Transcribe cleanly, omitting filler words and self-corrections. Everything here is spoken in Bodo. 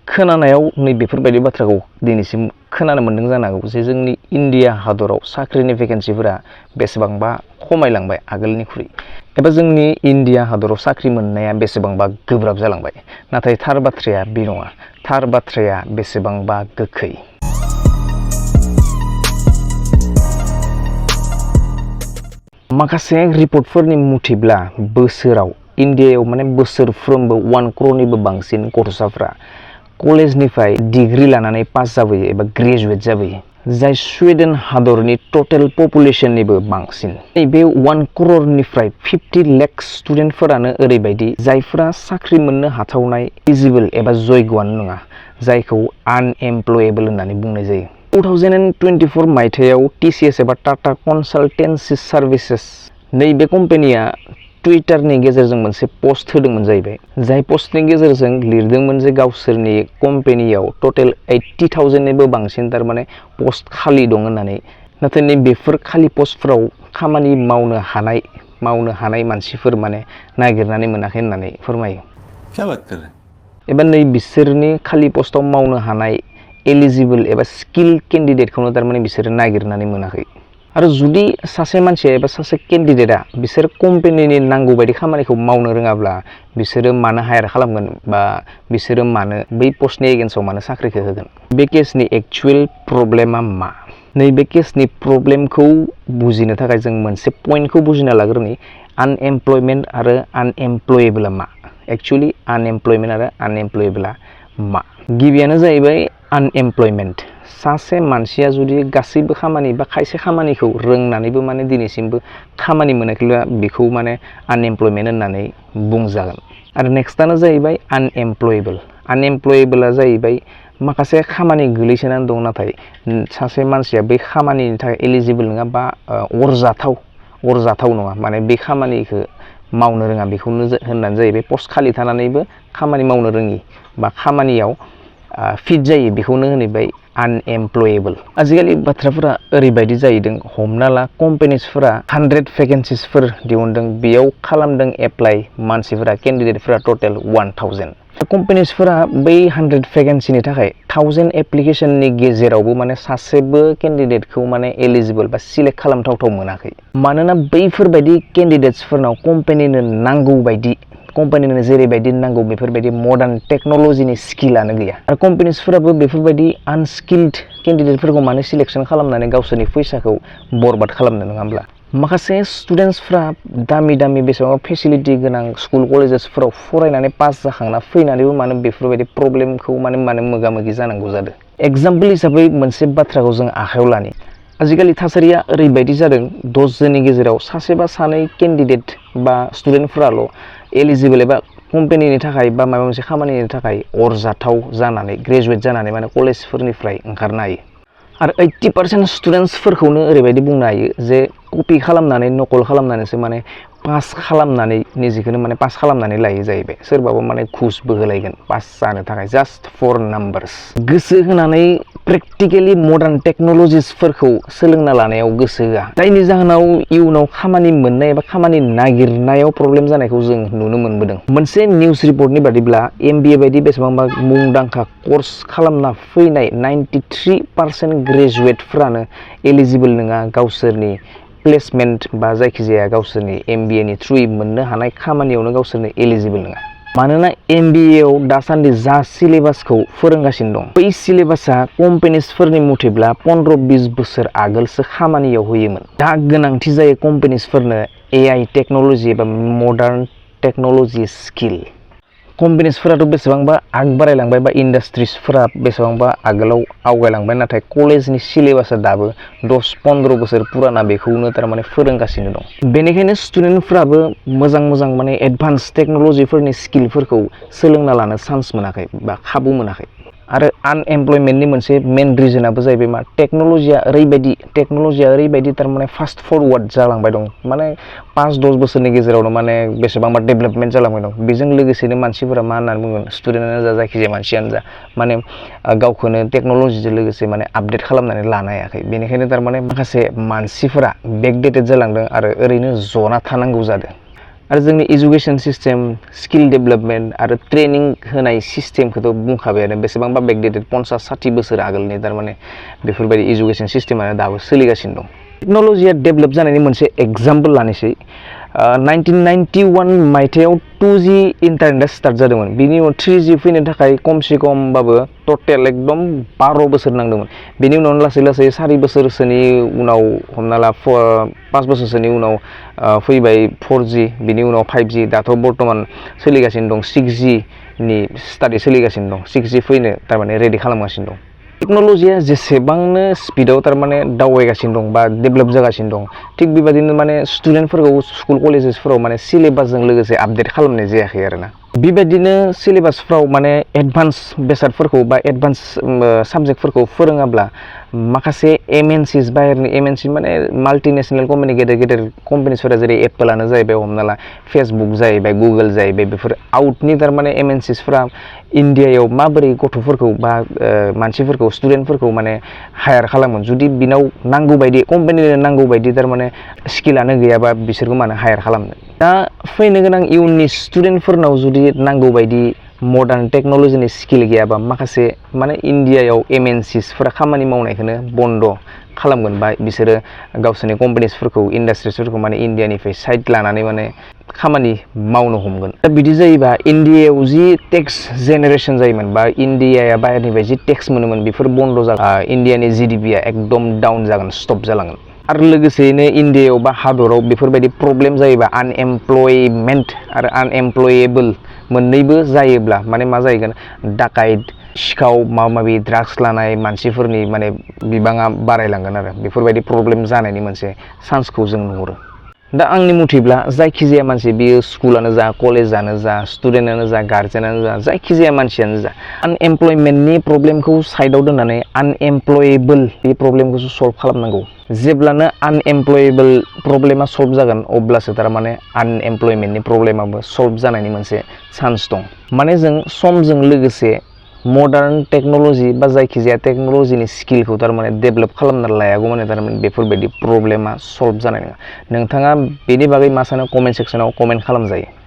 खोनानायाव नै बेफोरबायदि बाथ्राखौ दिनैसिम खोनानो मोनदों जानो हागौ जे जोंनि इन्डिया हादराव साख्रिनि भेकेन्सिफोरा बेसेबांबा खमायलांबाय आगोलनिख्रुइ एबा जोंनि इन्डिया हादराव साख्रि मोननाया बेसेबांबा गोब्राब जालांबाय नाथाय थार बाथ्राया बे नङा थार बाथ्राया बेसेबांबा गोखै माखासे रिपर्टफोरनि मथेब्ला बोसोराव इन्डियायाव माने बोसोरफ्रोमबो 1 करोड़निबो बांसिन गथ'साफ्रा कलेजनिफ्राय डिग्री लानानै पास जाबोयो एबा ग्रेजुवेट जाबोयो जाय स्वीडेन हादरनि टोटल पपुलेशननिबो बांसिन बे 1 करोड़निफ्राय 50 लाख स्टुडेन्टफोरानो ओरैबायदि जायफोरा साख्रि मोननो हाथावनाय इलिजिबल एबा जयग'आनो नङा जायखौ आनएमप्लयेबल होननानै बुंनाय जायो 2024 मायथाइयाव टीसीएस एबा टाटा कनसाल्टेंसि सार्भिसेस नैबे कम्पानिया टुइटारनि गेजेरजों मोनसे पोस्ट होदोंमोन जाहैबाय जाय पोस्टनि गेजेरजों लिरदोंमोन जे गावसोरनि कम्पानियाव टोटल 80,000 निबो बांसिन तारमाने पोस्ट खालि दं होननानै नाथाय नै बेफोर खालि पोस्टफोराव खामानि मावनो हानाय मानसिफोर माने नागिरनानै मोनाखै होननानै फोरमायो क्या बात कर रहे एबा नै बिसोरनि खालि पोस्टआव मावनो हानाय एलिजिबल एबा स्किल कैंडिडेटखौनो तारमाने बिसोरो नागिरनानै मोनाखै आरो जुदि सासे मानसिया एबा सासे कैंडिडेटआ बिसोर कम्पानिनि नांगौ बायदि खामानिखौ मावनो रोङाब्ला बिसोरो मानो हायार खालामगोन बा बिसोरो मानो बै पोस्टनि एगेन्स्टआव मानो साख्रिखौ होगोन बे केसनि एक्चुअल प्रब्लेमा मा नैबे केसनि प्रब्लेमखौ बुजिनो थाखाय जों मोनसे पइन्टखौ बुजिना लाग्रोनि आनएमप्लयमेन्ट आरो आनएमप्लयेबला मा एक्चुअली आनएमप्लयमेन्ट आरो आनएमप्लयेबला मा गिबियानो जाहैबाय आनएमप्लयमेन्ट सासे मानसिया जुदि गासैबो खामानि बा खायसे खामानिखौ रोंनानैबो माने दिनैसिमबो खामानि मोनाखैब्ला बेखौ माने आनएमप्लयमेन्ट होननानै बुंजागोन आरो नेक्स्टआनो जाहैबाय आनएमप्लयेबला जाहैबाय माखासे खामानि गोलैसोनानै दं नाथाय सासे मानसिया बै खामानिनि थाखाय एलिजिबल नङा बा अरजाथाव नङा माने बे खामानिखौ मावनो रोङा बेखौनो होननानै जाहैबाय पोस्ट खालि थानानैबो खामानि मावनो रोङि बा खामानियाव फिट जायो बेखौनो होनबाय आनएमप्लयेबल आजिखालि बाथ्राफोरा ओरैबायदि जाहैदों हमना ला कम्पानिसफोरा 100 भेकेन्सिसफोर दिहुनदों बेयाव खालामदों एप्लाइ मानसिफोरा कैंडिडेटफोरा टोटल 1000 कम्पानिसफोरा बै 100 भेकेन्सिनि थाखाय 1000 एप्लिकेशननि गेजेरावबो माने सासेबो कैंडिडेटखौ माने एलिजिबल बा सिलेक्ट खालामथावथाव मोनाखै मानोना बैफोरबायदि कैंडिडेट्सफोरनाव कम्पानिनो नांगौ बायदि कम्पानिनो जेरैबायदि नांगौ बेफोरबायदि मडार्न टेक्नोलॉजीनि स्किलानो गैया आरो कम्पानिसफोराबो बेफोरबायदि आनस्किल्ड कैंडिडेटफोरखौ माने सिलेक्शन खालामनानै गावसोरनि फैसाखौ बरबाद खालामनो नङाब्ला माखासे स्टुडेन्टसफ्रा दामि बेसेबां फेसिलिटी गोनां स्कुल कलेजेसफोराव फरायनानै पास जाखांना फैनानैबो माने बेफोरबायदि प्रब्लेमखौ माने मोगा-मोगि जानांगौ जादों एग्जाम्पल हिसाबै मोनसे बाथ्राखौ जों आखायाव लानि आजिखालि थासारिया ओरैबायदि जादों 10 जननि गेजेराव सासे बा सानै कैंडिडेट बा स्टुडेन्टफोराल' एलिजिबल एबा कम्पानिनि थाखाय बा माबा मोनसे खामानिनि थाखाय अरजाथाव जानानै ग्रेजुवेट जानानै माने कलेजफोरनिफ्राय ओंखारनो हायो आरो 80% स्टुडेन्टसफोरखौनो ओरैबायदि बुंनो हायो जे कपि खालामनानै नकल खालामनानैसो माने पास खालामनानै निजेखौनो माने पास खालामनानै लायो जाहैबाय सोरबाबा माने घुसबो होलायगोन पास जानो थाखाय जास्ट फर नाम्बार्स गोसो होनानै प्रेक्टिकेलि मडार्न टेक्नोलॉजीसफोरखौ सोलोंना लानायाव गोसो होआ जायनि जाहोनाव इयुनाव खामानि मोननाय एबा खामानि नागिरनायाव प्रब्लेम जानायखौ जों नुनो मोनबोदों मोनसे निउस रिपर्टनि बादिब्ला एमबिए बायदि बेसेबांबा मुंदांखा कोर्स खालामना फैनाय 93% ग्रेजुवेटफोरानो एलिजिबल नङा गावसोरनि प्लेसमेन्ट बा जायखिजाया गावसोरनि एमबिए नि थ्रुयै मोननो हानाय खामानियावनो गावसोरनो एलिजिबल नङा मानोना एमबिए आव दासान्दि जा सिलेबासखौ फोरोंगासिनो दं बै सिलेबासा कम्पानिसफोरनि मथेब्ला 15-20 बोसोर आगोलसो खामानियाव होयोमोन दा गोनांथि जायो कम्पानिसफोरनो एआई टेक्नोलॉजी एबा मडार्न टेक्नोलॉजी स्किल कम्पानिसफोराथ' बेसेबांबा आग बारायलांबाय बा इन्डास्ट्रिसफोरा बेसेबांबा आगोलाव आवगायलांबाय नाथाय कलेजनि सिलेबासा दाबो 10-15 बोसोर पुराना बेखौनो तारमाने फोरोंगासिनो दं बेनिखायनो स्टुडेन्टफोराबो मोजां माने एडभान्स टेक्नोलॉजीफोरनि स्किलफोरखौ सोलोंना लानो चान्स मोनाखै बा खाबु मोनाखै आरो आनएमप्लयमेन्टनि मोनसे मेन रिजनाबो जाहैबाय मा टेक्नोलॉजीया ओरैबायदि तारमाने फास्ट फरवार्ड जालांबाय दं माने 5-10 बोसोरनि गेजेरावनो माने बेसेबांबा डेभलपमेन्ट जालांबाय दं बेजों लोगोसेनो मानसिफोरा मा होननानै बुंगोन स्टुडेन्टआनो जा जायखिजाया मानसियानो जा माने गावखौनो टेक्नोलॉजीजों लोगोसे माने आपडेट खालामनानै लानो हायाखै बेनिखायनो तारमाने माखासे मानसिफोरा बेकडेटेड जालांदों आरो ओरैनो जना थानांगौ जादों आरो जोंनि एजुकेशन सिस्टेम स्किल डेभेलपमेन्ट आरो ट्रेनिं होनाय सिस्टेमखौथ' बुंखाबायानो बेसेबांबा बेकडेटेड 50-60 बोसोर आगोलनि थारमाने बेफोरबायदि एजुकेशन सिस्टेमानो दाबो सोलिगासिनो दं टेक्न'लजिया डेभेलप जानायनि मोनसे एग्जाम्पल लानोसै 1991 मायथाइयाव 2G इन्टारनेटआ स्टार्ट जादोंमोन बिनि उनाव 3G फैनो थाखाय खमसे खमबाबो टटेल एकदम 12 बोसोर नांदोंमोन बिनि उनाव लासै लासै 4 बोसोरसोनि उनाव हमना ला 5 बोसोरसोनि उनाव फैबाय 4G बिनि उनाव 5G दाथ' बर्तमान सोलिगासिनो दं 6G नि स्टाडि सोलिगासिनो दं 6G फैनो थारमाने रेडि खालामगासिनो दं टेक्न'लजिया जेसेबांनो स्पिडआव थारमाने दावबायगासिनो दं बा डेभेलप जागासिनो दं थिग बेबायदिनो माने स्टुडेन्टफोरखौ स्कुल कलेजेसफोराव माने सिलेबासजों लोगोसे आपडेट खालामनाय जायाखै आरोना बेबायदिनो सिलेबासफ्राव माने एडभान्स बेसादफोरखौ बा एडभान्स साबजेक्टफोरखौ फोरोङाब्ला माखासे एमएनसिस बाहेरनि एमएनसि माने माल्टिनेशनेल कम्पानि गेदेर गेदेर कम्पानिसफोरा जेरै एप्पलानो जाहैबाय हमना ला फेसबुक जाहैबाय गुगोल जाहैबाय बेफोर आउटनि थारमाने एमएनसिसफोरा इन्डियायाव माबोरै गथ'फोरखौ बा मानसिफोरखौ स्टुडेन्टफोरखौ माने हायार खालामगोन जुदि बिनाव नांगौ बायदि कम्पानिनो नांगौ बायदि थारमाने स्किलानो गैयाबा बिसोरखौ मानो हायार खालामनो दा फैनो गोनां इयुननि स्टुडेन्टफोरनाव जुदि नांगौ बायदि मडार्न टेक्न'लजिनि स्किल गैयाबा माखासे माने इन्डियायाव एमएनसिसफोरा खामानि मावनायखौनो बन्द खालामगोन बा बिसोरो गावसोरनि कम्पानिसफोरखौ इन्डास्ट्रिसफोरखौ माने इन्डियानिफ्राय साइड लानानै माने खामानि मावनो हमगोन दा बिदि जायोबा इन्डियायाव जि टेक्स जेनेरेसन जायोमोन बा इन्डियाया बाहेरनिफ्राय जि टेक्स मोनोमोन बेफोर बन्द जागोन इन्डियानि जिडिपिया एकदम डाउन जागोन स्टप जालांगोन आरो लोगोसेयैनो इन्डियायाव बा हादराव बेफोरबायदि प्रब्लेम जायोबा आनएमप्लयमेन्ट आरो आनएमप्लयेबल मोननैबो जायोब्ला माने मा जाहैगोन डाकाइट सिखाव माबा माबि ड्राग्स लानाय मानसिफोरनि माने बिबाङा बारायलांगोन आरो बेफोरबायदि प्रब्लेम जानायनि मोनसे चान्सखौ जों नुहुरो दा आंनि मथेब्ला जायखिजाया मानसि बियो स्कुलानो जा कलेजानो जा स्टुडेन्टआनो जा गार्जेनानो जा जायखिजाया मानसियानो जा आनएमप्लयमेन्टनि प्रब्लेमखौ साइडआव दोननानै आनएमप्लयेबल बे प्रब्लेमखौसो सल्भ खालामनांगौ जेब्लानो आनएमप्लयेबल प्रब्लेमा सल्भ जागोन अब्लासो थारमाने आनएमप्लयमेन्टनि प्रब्लेमाबो सल्भ जानायनि मोनसे चान्स दं माने जों समजों लोगोसे मडार्न टेक्न'लजि बा जायखिजाया टेक्न'लजिनि स्किलखौ थारमाने डेभेलप खालामना लायागौ माने थारमाने बेफोरबायदि प्रब्लेमा सल्भ जानाय नङा नोंथाङा बेनि बागै मा सानो कमेन्ट सेक्सनाव कमेन्ट खालामजायो